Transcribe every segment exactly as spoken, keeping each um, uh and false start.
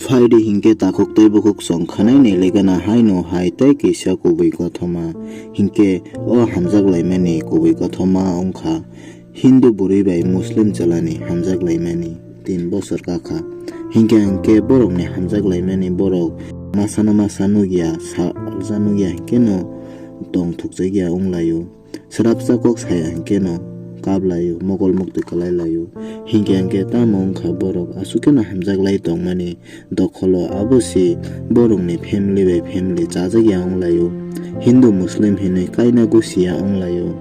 Phaidi hinkhe takhuk tei bukhuk chwng khwnaini legana haino hai tei kisa kubui kothoma. Hinkhe o hamjak laimani kubui kothoma wngkha Hindu bwrwi bai Muslim chwlani hamjak laimani tin bosor kakha. Hinkhe hinkhe borokni hamjak laimani borok masano masa nukya, salsa nukya hinkheno tong thukjakya wnglaio. Swrapsa kok saya hinkheno kap laio, mokol muktwi kwlai laio. Hinkhe hinkhe tamo wngkha borok aswk kheno hamjak lai tongmani dokholo, abo se borokni family bai family chajakya wnglaio. Hindu Muslim hinwi kaina gusiya wnglaio.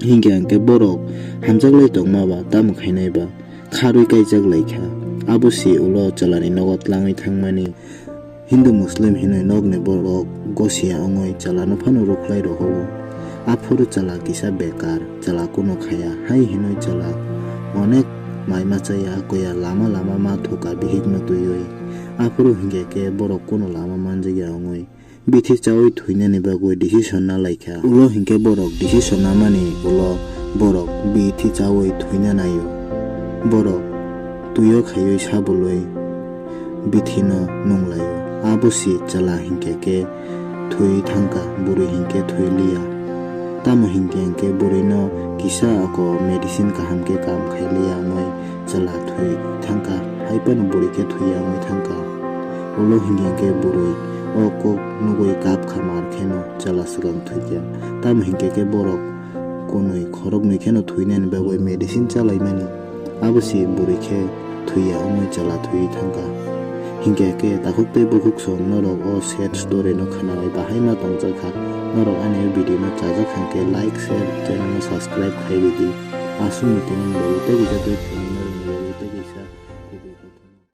Hinkhe hinkhe borok hamjak lai tongma ba tamo khainai ba kharwi kaijak lai kha. Abo se ulo chwlani nogo tlangwi thangmani. Hindu Muslim hinwi nokni borok gosiya wngwi chwlano phano rwkhlai rohoro. Aphuru chwla kisa bekar, chwla kuno khaya, hai hinwi chwla onek mai ma chaya, koya lama lama ma thuka bihikno twiwi. Aphuru hinkhe khe borok kuno lama manjakya wngwi bithi chaui thuinani bagwi decision na lai kha. Ulo hinkhe borok decision namani ulo borok bithi chaui thuina naio. Borok twio khaiwi sabulwi bithino nunglaio. Abo se chwla hinkhe khe thwi thangkha, bwrwi hinkhe thwi liya. Tamo hinkhe hinkhe bwrwino kisa ako medicine kaham khe kam khai liya wngwi chwla thwi thangkha, hai phano bwrwi khe thwiya wngwi thangkha. Ulo hinkhe hinkhe bwrwi o kok nugwi kap kha mar kheno chwla swkang thwikha. Tamo hinkhe khe borok kunwi khoroknwi kheno thwinani bagwi medicine chalaimani. Abo se bwrwi khe thwiya wngwi chwla thwi thangkha. Hinkhe khe takhuk tei bukhuk song norok o sad story no khwnai bahai ma tongjakha. Norok ani video no chajak kha khe like, share, channel no subscribe khai ridi. Aswk ni tini bagwi tei bijak tei